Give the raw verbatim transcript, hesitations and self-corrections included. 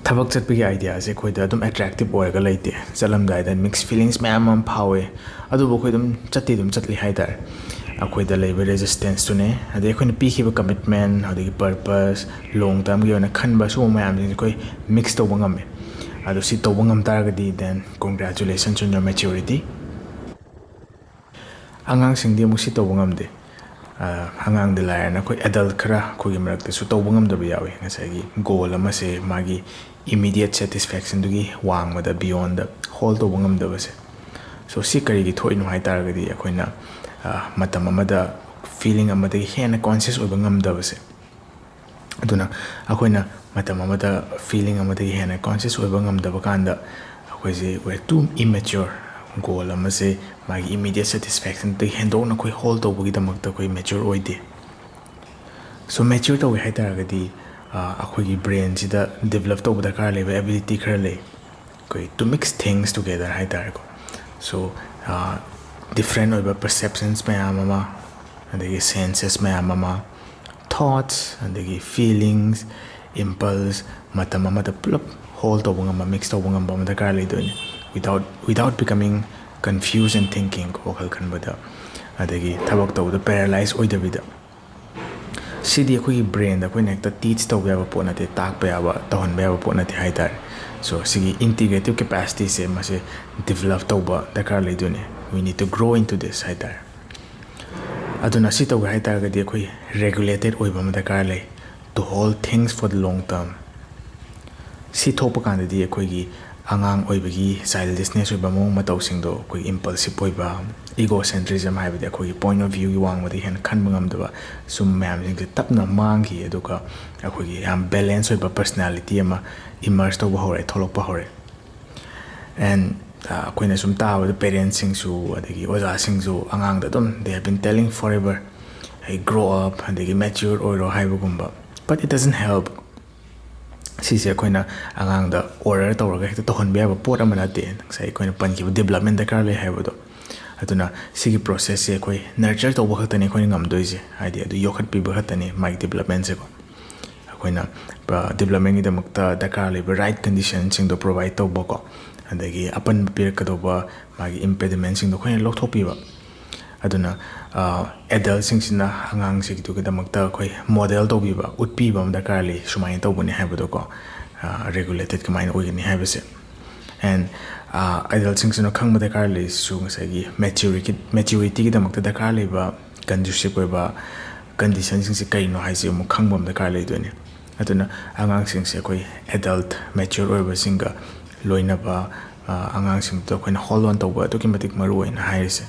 ꯊꯕꯛ ꯆꯠꯄꯒꯤ ꯑꯥꯏꯗꯤꯌꯥꯁꯦ ꯑꯩꯈꯣꯏꯗ ꯑꯗꯨꯝ ꯑꯦꯇ꯭ꯔꯦꯛꯇꯤꯞ ꯑꯣꯏꯔꯒ ꯂꯩꯇꯦ꯫ ꯆꯠꯂꯝꯗꯥꯏꯗ ꯃꯤꯛꯁ ꯐꯤꯂꯤꯡꯁ ꯃꯌꯥꯝ ꯑꯃ ꯐꯥꯎꯋꯦ, ꯑꯗꯨꯕꯨ ꯑꯩꯈꯣꯏ ꯑꯗꯨꯝ ꯆꯠꯇꯤ ꯑꯗꯨꯝ ꯆꯠꯂꯤ ꯍꯥꯏ ꯇꯥꯔꯦ꯫ ꯑꯩꯈꯣꯏꯗ ꯂꯩꯕ ꯔꯦꯖꯤꯁꯇꯦꯟꯁꯇꯨꯅꯦ, ꯑꯗꯩ ꯑꯩꯈꯣꯏꯅ ꯄꯤꯈꯤꯕ ꯀꯃꯤꯠꯃꯦꯟ, ꯑꯗꯒꯤ ꯄꯔꯄꯁ, ꯂꯣꯡ ꯇꯔꯝꯒꯤ ꯑꯣꯏꯅ ꯈꯟꯕ, ꯁꯤꯒꯨꯝꯕ ꯃꯌꯥꯝꯁꯤꯡꯁꯦ ꯑꯩꯈꯣꯏ ꯃꯤꯛꯁ ꯇꯧꯕ ꯉꯝꯃꯦ꯫ ꯑꯗꯣ ꯁꯤ ꯇꯧꯕ ꯉꯝ ꯇꯥꯔꯒꯗꯤ, then congratulations on your maturity꯫ ꯑꯉꯥꯡꯁꯤꯡꯗꯤ ꯑꯃꯨꯛ ꯁꯤ ꯇꯧꯕ ꯉꯝꯗꯦ꯫ ꯑꯉꯥꯡꯗ ꯂꯥꯏꯔꯅ ꯑꯩꯈꯣꯏ ꯑꯦꯗꯜꯠ ꯈꯔ ꯑꯩꯈꯣꯏꯒꯤ ꯃꯔꯛꯇꯁꯨ ꯇꯧꯕ ꯉꯝꯗꯕ ꯌꯥꯎꯏ꯫ ꯉꯁꯥꯏꯒꯤ ꯒꯣꯜ ꯑꯃꯁꯦ ꯃꯥꯒꯤ ꯏꯃꯤꯗꯤꯌꯦꯠ ꯁꯦꯇꯤꯁꯐꯦꯛꯁꯟꯗꯨꯒꯤ ꯋꯥꯡꯃꯗ, ꯕꯤꯌꯣꯟꯗ ꯍꯣꯜ ꯇꯧꯕ ꯉꯝꯗꯕꯁꯦ꯫ ꯁꯣ ꯁꯤ ꯀꯔꯤꯒꯤ ꯊꯣꯛꯏꯅꯣ ꯍꯥꯏ ꯇꯥꯔꯒꯗꯤ, ꯑꯩꯈꯣꯏꯅ ꯃꯇꯝ ꯑꯃꯗ ꯐꯤꯂꯤꯡ ꯑꯃꯗꯒꯤ ꯍꯦꯟꯅ ꯀꯣꯟꯁꯤꯌꯁ ꯑꯣꯏꯕ ꯉꯝꯗꯕꯁꯦ꯫ ꯑꯗꯨꯅ ꯑꯩꯈꯣꯏꯅ ꯃꯇꯝ ꯑꯃꯗ ꯐꯤꯂꯤꯡ ꯑꯃꯗꯒꯤ ꯍꯦꯟꯅ ꯀꯣꯟꯁꯤꯌꯁ ꯑꯣꯏꯕ ꯉꯝꯗꯕ ꯀꯥꯟꯗ, ꯑꯩꯈꯣꯏꯁꯦ we're too immature꯫ ꯒꯣꯜ ꯑꯃꯁꯦ ꯃꯥꯒꯤ ꯏꯃꯤꯗꯤꯌꯦꯠ ꯁꯦꯇꯤꯁꯐꯦꯛꯁꯟꯗꯒꯤ ꯍꯦꯟꯗꯣꯛꯅ ꯑꯩꯈꯣꯏ ꯍꯣꯜ ꯇꯧꯕꯒꯤꯗꯃꯛꯇ ꯑꯩꯈꯣꯏ ꯃꯦꯆ꯭ꯌꯣꯔ ꯑꯣꯏꯗꯦ꯫ ꯁꯣ ꯃꯦꯆ꯭ꯌꯣꯔ ꯇꯧꯒꯦ ꯍꯥꯏ ꯇꯥꯔꯒꯗꯤ, ꯑꯩꯈꯣꯏꯒꯤ ꯕ꯭ꯔꯦꯟꯁꯤꯗ ꯗꯤꯕꯂꯞ ꯇꯧꯕ ꯗꯔꯀꯥꯔ ꯂꯩꯕ ꯑꯦꯕꯤꯂꯤꯇꯤ ꯈꯔ ꯂꯩ꯫ ꯑꯩꯈꯣꯏ to mix things together ꯍꯥꯏ ꯇꯥꯔꯦꯀꯣ꯫ ꯁꯣ ꯗꯤꯐ꯭ꯔꯦꯟ ꯑꯣꯏꯕ ꯄꯔꯁꯦꯞꯁꯟꯁ ꯃꯌꯥꯝ ꯑꯃ, ꯑꯗꯒꯤ ꯁꯦꯟꯁꯦꯁ ꯃꯌꯥꯝ ꯑꯃ, ꯊꯣꯠꯁ, ꯑꯗꯒꯤ ꯐꯤꯂꯤꯡꯁ, ꯏꯝꯄꯜꯁ, ꯃꯇꯝ ꯑꯃꯗ ꯄꯨꯂꯞ ꯍꯣꯜ ꯇꯧꯕ ꯉꯝꯕ, ꯃꯤꯛꯁ ꯇꯧꯕ ꯉꯝꯕ ꯑꯃ ꯗꯔꯀꯥꯔ ꯂꯩꯗꯣꯏꯅꯤ꯫ Without, without becoming confused and thinking, ꯋꯥꯈꯜ ꯈꯟꯕꯗ, ꯑꯗꯒꯤ ꯊꯕꯛ ꯇꯧꯕꯗ ꯄꯦꯔꯥꯂꯥꯏꯁ ꯑꯣꯏꯗꯕꯤꯗ꯫ ꯁꯤꯗꯤ ꯑꯩꯈꯣꯏꯒꯤ ꯕ꯭ꯔꯦꯟꯗ ꯑꯩꯈꯣꯏꯅ ꯍꯦꯛꯇ ꯇꯤꯆ ꯇꯧꯕ ꯌꯥꯕ ꯄꯣꯠ ꯅꯠꯇꯦ, ꯇꯥꯛꯄ ꯌꯥꯕ, ꯇꯧꯍꯟꯕ ꯌꯥꯕ ꯄꯣꯠ ꯅꯠꯇꯦ ꯍꯥꯏ ꯇꯥꯔꯦ꯫ ꯁꯣ ꯁꯤꯒꯤ ꯏꯟꯇꯤꯒ꯭ꯔꯦꯇꯤꯞ ꯀꯦꯄꯦꯁꯤꯇꯤꯁꯦ ꯃꯁꯤ ꯗꯤꯕꯂꯞ ꯇꯧꯕ ꯗꯔꯀꯥꯔ ꯂꯩꯗꯣꯏꯅꯤ꯫ We need to grow into this ꯍꯥꯏ ꯇꯥꯔꯦ꯫ ꯑꯗꯨꯅ ꯁꯤ ꯇꯧꯒꯦ ꯍꯥꯏ ꯇꯥꯔꯒꯗꯤ ꯑꯩꯈꯣꯏ ꯔꯦꯒꯨꯂꯦꯇꯦꯠ ꯑꯣꯏꯕ ꯑꯃ ꯗꯔꯀꯥꯔ ꯂꯩ, to hold things for the long term꯫ ꯁꯤ ꯊꯣꯛꯄ ꯀꯥꯟꯗꯗꯤ ꯑꯩꯈꯣꯏꯒꯤ ꯑꯉꯥꯡ ꯑꯣꯏꯕꯒꯤ ꯆꯥꯏꯜꯗꯤꯁꯅꯦꯁ ꯑꯣꯏꯕ ꯃꯑꯣꯡ ꯃꯇꯧꯁꯤꯡꯗꯣ, ꯑꯩꯈꯣꯏꯒꯤ ꯏꯝꯄꯜꯁꯤꯞ ꯑꯣꯏꯕ, ꯏꯒꯣꯁꯦꯟꯇ꯭ꯔꯤꯖꯝ ꯍꯥꯏꯕꯗꯤ ꯑꯩꯈꯣꯏꯒꯤ ꯄꯣꯏꯟ ꯑꯣꯐ ꯚ꯭ꯌꯨꯒꯤ ꯋꯥꯡꯃꯗꯒꯤ ꯍꯦꯟꯅ ꯈꯟꯕ ꯉꯝꯗꯕ, ꯁꯨꯝ ꯃꯌꯥꯝꯁꯤꯡꯁꯦ ꯇꯞꯅ ꯃꯥꯡꯈꯤ꯫ ꯑꯗꯨꯒ ꯑꯩꯈꯣꯏꯒꯤ ꯌꯥꯝ ꯕꯦꯂꯦꯟꯁ ꯑꯣꯏꯕ ꯄꯔꯁꯅꯦꯂꯤꯇꯤ ꯑꯃ ꯏꯃꯔꯖ ꯇꯧꯕ ꯍꯧꯔꯛꯑꯦ, ꯊꯣꯛꯂꯛꯄ ꯍꯧꯔꯛꯑꯦ꯫ ꯑꯦꯟ ꯑꯩꯈꯣꯏꯅ ꯁꯨꯝ ꯇꯥꯕꯗ ꯄꯦꯔꯦꯟꯁꯁꯤꯡꯁꯨ ꯑꯗꯒꯤ ꯑꯣꯖꯥꯁꯤꯡꯁꯨ ꯑꯉꯥꯡꯗ ꯑꯗꯨꯝ they have been telling forever, ꯑꯩ grow up, ꯑꯗꯒꯤ ꯃꯦꯆ꯭ꯌꯣꯔ ꯑꯣꯏꯔꯣ ꯍꯥꯏꯕꯒꯨꯝꯕ꯫ But it doesn't help꯫ ꯁꯤꯁꯦ ꯑꯩꯈꯣꯏꯅ ꯑꯉꯥꯡꯗ ꯑꯣꯔꯗꯔ ꯇꯧꯔꯒ ꯍꯦꯛꯇ ꯇꯧꯍꯟꯕ ꯌꯥꯕ ꯄꯣꯠ ꯑꯃ ꯅꯠꯇꯦ꯫ ꯉꯁꯥꯏ ꯑꯩꯈꯣꯏꯅ ꯄꯟꯈꯤꯕ ꯗꯤꯕꯂꯞꯃꯦꯟ ꯗꯔꯀꯥꯔ ꯂꯩ ꯍꯥꯏꯕꯗꯣ꯫ ꯑꯗꯨꯅ ꯁꯤꯒꯤ ꯄ꯭ꯔꯣꯁꯦꯁꯁꯦ ꯑꯩꯈꯣꯏ ꯅꯔꯆꯔ ꯇꯧꯕ ꯈꯛꯇꯅꯤ ꯑꯩꯈꯣꯏꯅ ꯉꯝꯗꯣꯏꯁꯦ, ꯍꯥꯏꯗꯤ ꯑꯗꯨ ꯌꯣꯛꯈꯠꯄꯤꯕ ꯈꯛꯇꯅꯤ ꯃꯥꯒꯤ ꯗꯤꯕꯂꯞꯃꯦꯟꯁꯦꯀꯣ꯫ ꯑꯩꯈꯣꯏꯅ ꯗꯤꯕꯂꯞꯃꯦꯟꯒꯤꯗꯃꯛꯇ ꯗꯔꯀꯥꯔ ꯂꯩꯕ ꯔꯥꯏꯠ ꯀꯟꯗꯤꯁꯟꯁꯤꯡꯗꯣ ꯄ꯭ꯔꯣꯚꯥꯏꯠ ꯇꯧꯕꯀꯣ, ꯑꯗꯒꯤ ꯑꯄꯟꯕ ꯄꯤꯔꯛꯀꯗꯧꯕ ꯃꯥꯒꯤ ꯏꯝꯄꯦꯗꯤꯃꯦꯟꯁꯤꯡꯗꯣ ꯑꯩꯈꯣꯏꯅ ꯂꯧꯊꯣꯛꯄꯤꯕ꯫ ꯑꯗꯨꯅ ꯑꯦꯗꯜꯁꯤꯡꯁꯤꯅ ꯑꯉꯥꯡꯁꯤꯡꯗꯨꯒꯤꯗꯃꯛꯇ ꯑꯩꯈꯣꯏ ꯃꯣꯗꯦꯜ ꯇꯧꯕꯤꯕ, ꯎꯠꯄꯤꯕ ꯑꯃ ꯗꯔꯀꯥꯔ ꯂꯩ, ꯁꯨꯃꯥꯏꯅ ꯇꯧꯕꯅꯤ ꯍꯥꯏꯕꯗꯣꯀꯣ, ꯔꯦꯒꯨꯂꯦꯇꯦꯠ ꯀꯃꯥꯏꯅ ꯑꯣꯏꯒꯅꯤ ꯍꯥꯏꯕꯁꯦ꯫ ꯑꯦꯟ ꯑꯦꯗꯜꯁꯤꯡꯁꯤꯅ ꯈꯪꯕ ꯗꯔꯀꯥꯔ ꯂꯩꯔꯤꯁꯤꯁꯨ ꯉꯁꯥꯏꯒꯤ ꯃꯦꯆ꯭ꯌꯨꯔꯤꯇꯤ ꯃꯦꯆ꯭ꯌꯨꯔꯤꯇꯤꯒꯤꯗꯃꯛꯇ ꯗꯔꯀꯥꯔ ꯂꯩꯕ ꯀꯟꯗꯨꯁꯤꯞ ꯑꯣꯏꯕ ꯀꯟꯗꯤꯁꯟꯁꯤꯡꯁꯦ ꯀꯩꯅꯣ ꯍꯥꯏꯁꯦ ꯑꯃꯨꯛ ꯈꯪꯕ ꯑꯃ ꯗꯔꯀꯥꯔ ꯂꯩꯗꯣꯏꯅꯦ꯫ ꯑꯗꯨꯅ ꯑꯉꯥꯡꯁꯤꯡꯁꯦ ꯑꯩꯈꯣꯏ ꯑꯦꯗꯜꯠ ꯃꯦꯆ꯭ꯌꯣꯔ ꯑꯣꯏꯕꯁꯤꯡꯒ ꯂꯣꯏꯅꯕ, ꯑꯉꯥꯡꯁꯤꯡꯗꯣ ꯑꯩꯈꯣꯏꯅ ꯍꯣꯜ ꯑꯣꯟ ꯇꯧꯕ ꯑꯗꯨꯛꯀꯤ ꯃꯇꯤꯛ ꯃꯔꯨ ꯑꯣꯏꯅ ꯍꯥꯏꯔꯤꯁꯦ꯫